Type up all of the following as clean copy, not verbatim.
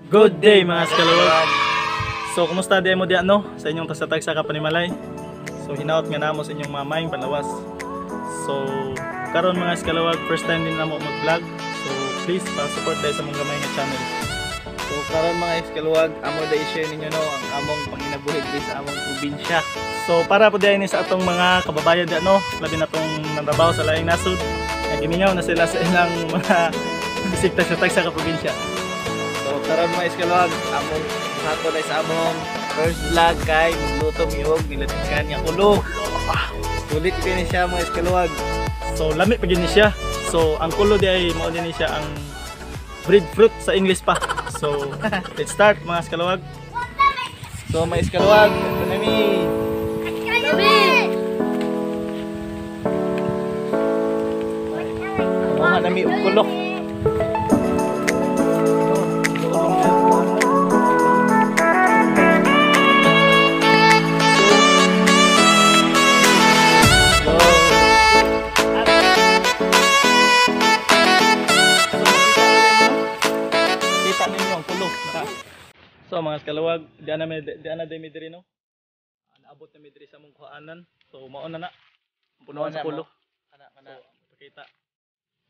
Good day, mga skalawag. So kumusta di mo di ano sa inyong tagsa-tagsa ka panimalay? So hinaot nga namo sa inyong mamayng panlawas. So karon, mga skalawag, first time din namo mag-vlog. So please pa-support dahil sa mong gamay nga channel. So karon, mga eskaluwag, amo da i-share ninyo, no, ang among panginabuhi diri sa among probinsya. So para po diay ni sa atong mga kababayan di ano, labi na tong nanrabaho sa laing nasod, nga gimingaw na sila sa ilang mga bisig tagsa-tagsa ka probinsya. So karon, mga eskaluwag, among buhaton na sa among first vlog kay magluto mi og nilatikan nga kulo. Sulit gyud ni siya, mga eskaluwag. So lami pa gyud ni siya. So ang kulo di ay mao din ni siya ang breadfruit sa English pa. So let's start, mga skalawag. So mga eskaluwag, ito na mi. Mga nami og kulo. So, Kita ninyo ang kulo. Naka. So mga skalawag, di ana di mi diri, no. Naabot na mi diri sa among kuhaanan. So mao na na. Ang punuan sa Mao na, kulo. Kana kana. So pakita.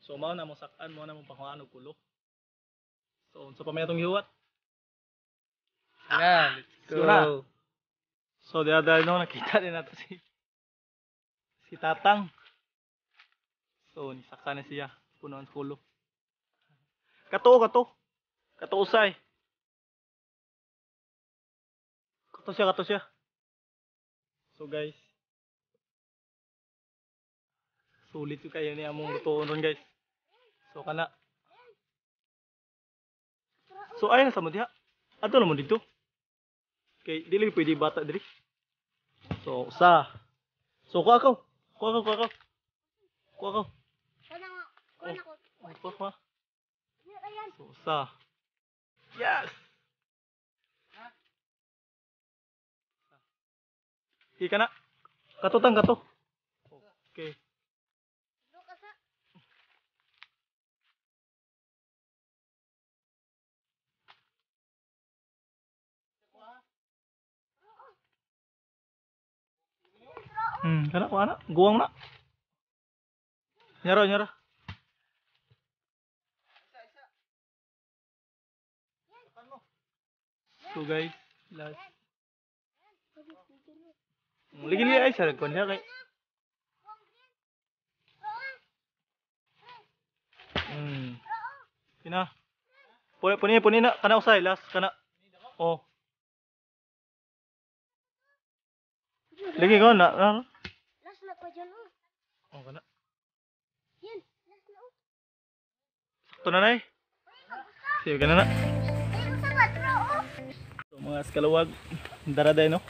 So mao na mo sak-an, mao na mo pakuhaan og kulo. So unsa pa may atong gihuwat? Na, let's Go na. go. So di ada no, nakita din nato si si Tatang. So nisaka na siya punuan sa kulo. Kato kato. Kato usay. Kato siya, kato siya. So guys. Sulit yung kaya niya among lutoon ron, guys. So kana. So ay na sa mo diha. Ato na mo dito. Kay dili pwede bata diri. So usa. So kuha ko. Kuha ko, kuha ko. Kuha ko. Oh, kuha ko. So usa. Yes. Di ka na. Katutang kato. Okay. Kana kuha na. Guwang na. Nyara, nyara. So guys, last. Lagi niya ay sa kon siya kay. Kina. Puni puni puni na kana usay last kana. Oh. Lagi ko na. Na. Last na pa dyan, oh. Oh, kana. Yan, last na, oh. Sakto na nay. Sige kana na. Ay, usa ka, tro, oh. So mga skalawag, dara day no.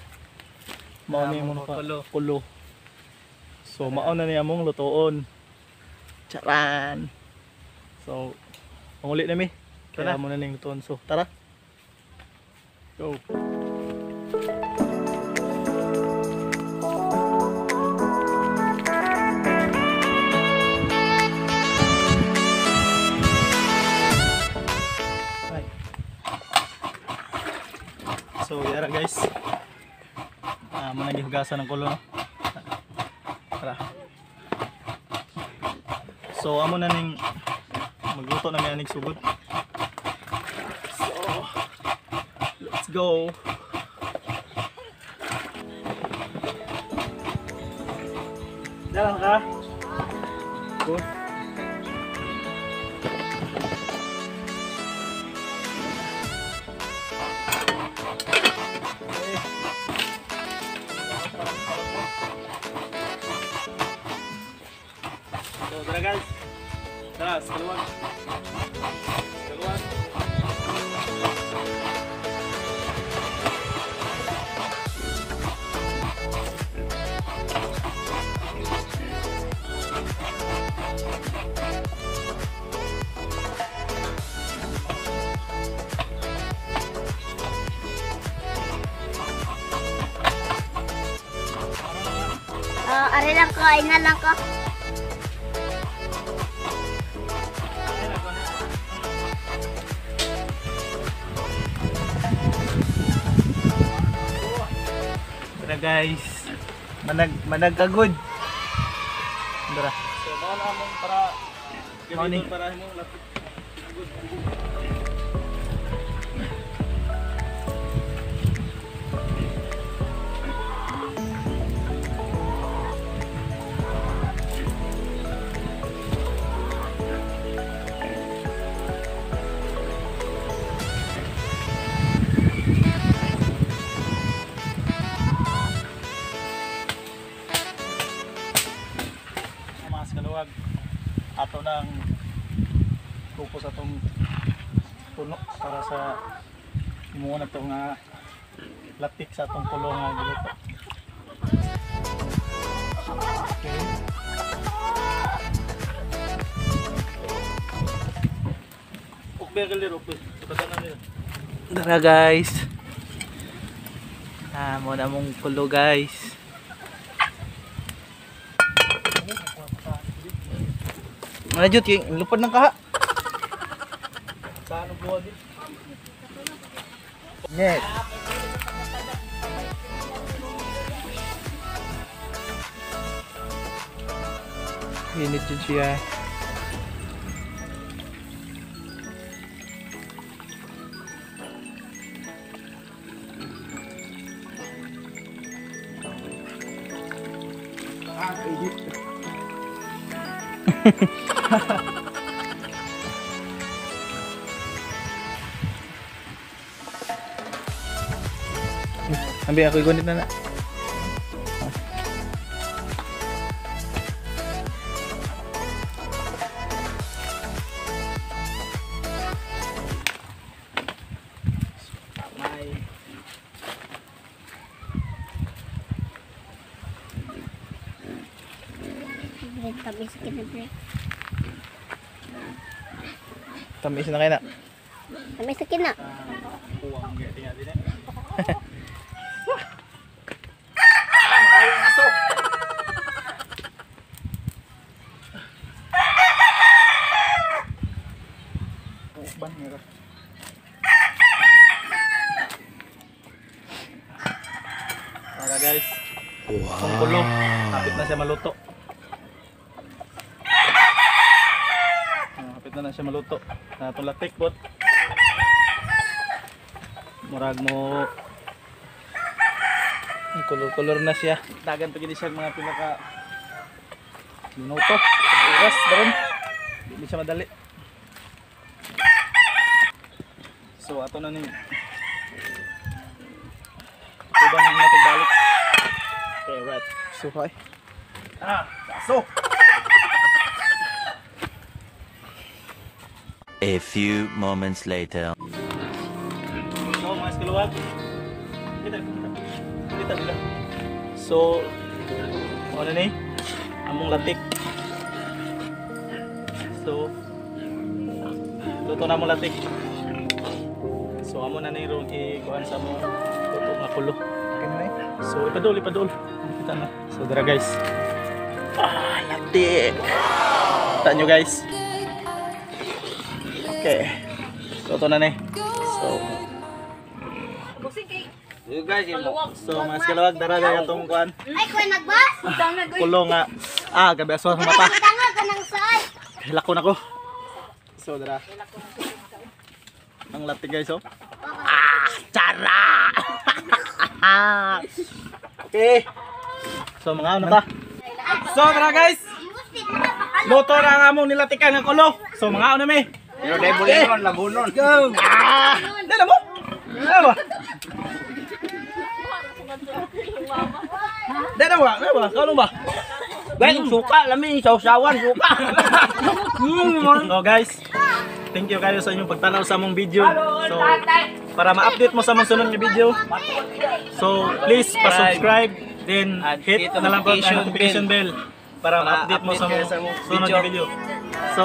Mao ni Among mo kulo. kulo. So mao na niya mong lutoon. Charan. So panguli na mi. Kaya Tara. mo na ning lutoon. So tara. Go. Ay. So yara, guys. Ah, mo gihugasan ng kulo, no. Tara. So amo na ning magluto na mi anig sugod. So let's go. Jalan ka? Good. So tara, guys. Tara, sekaluan. Sekaluan. Ah, ari lang ko, ay na lang ko. Tara guys. Manag kagod. Tara. So mao na among para Mao ni. para imong latik. Mga kaluwag, ato nang kupos atong puno para sa imuon ato nga latik sa atong kulo nga giluto. Okay. Ukbe galir ukbe. Ipadanan nila. Tara guys. Ah, mo na mong kulo guys. Ano jud yung lupad ng kaha. Sa ano buwan din? Net. Init jud siya. Ah, edit. Ambi ako igunit na na. May Tamis ka na, bre. Tamis na kayo na. Tamis ka na. Kuwang gaya din eh. Ban nga. Para guys. Wow. Ang kulo, kapit na siya maluto. Kapit na siya maluto. Natulatik bot. Murag mo Kulor-kulor na siya. Dagan pa gid siya mga pinaka minuto. Oras daron. Di siya madali. So ato na ni. Tuban na natin balik. Okay, right. Suhay. Ah, so. A few moments later. So mga iskaluwag. Kita, kita. Kita nila. So, ano ni? Among latik. So, luto na among latik. So, amo na ni rong i-kuan sa among luto nga kulo. Okay na eh. So, ipadul, ipadul. Kita na. So, dara guys. Ah, latik. Kita nyo guys. Okay. Luto na ni. So, so mga iskaluwag, dara dara atong kuan. Ay, kuya nagbas? Kulo nga. Ah, gabi aswa sa mata. Tanga ka ng saan? Hilakon ako. So, dara. Ang latik guys, oh. Ah, tsara! Okay. So, mga ano ta? So, tara guys. Luto na ang among nilatikan ng kulo. So, mga ano mi. Pero dai bulinon, labunon. Go! Ah! Dala mo! Dala mo! Dala mo! Dala mo! Kano ba? Guys, suka lami, sausawan suka. So guys, thank you kayo sa inyong pagtanaw sa among video. So, para ma-update mo sa among sunod nga video. So, please pa-subscribe, then At hit hit the na lang po ang notification notification bell para ma-update mo sa kayo among sa among sunod nga video. So,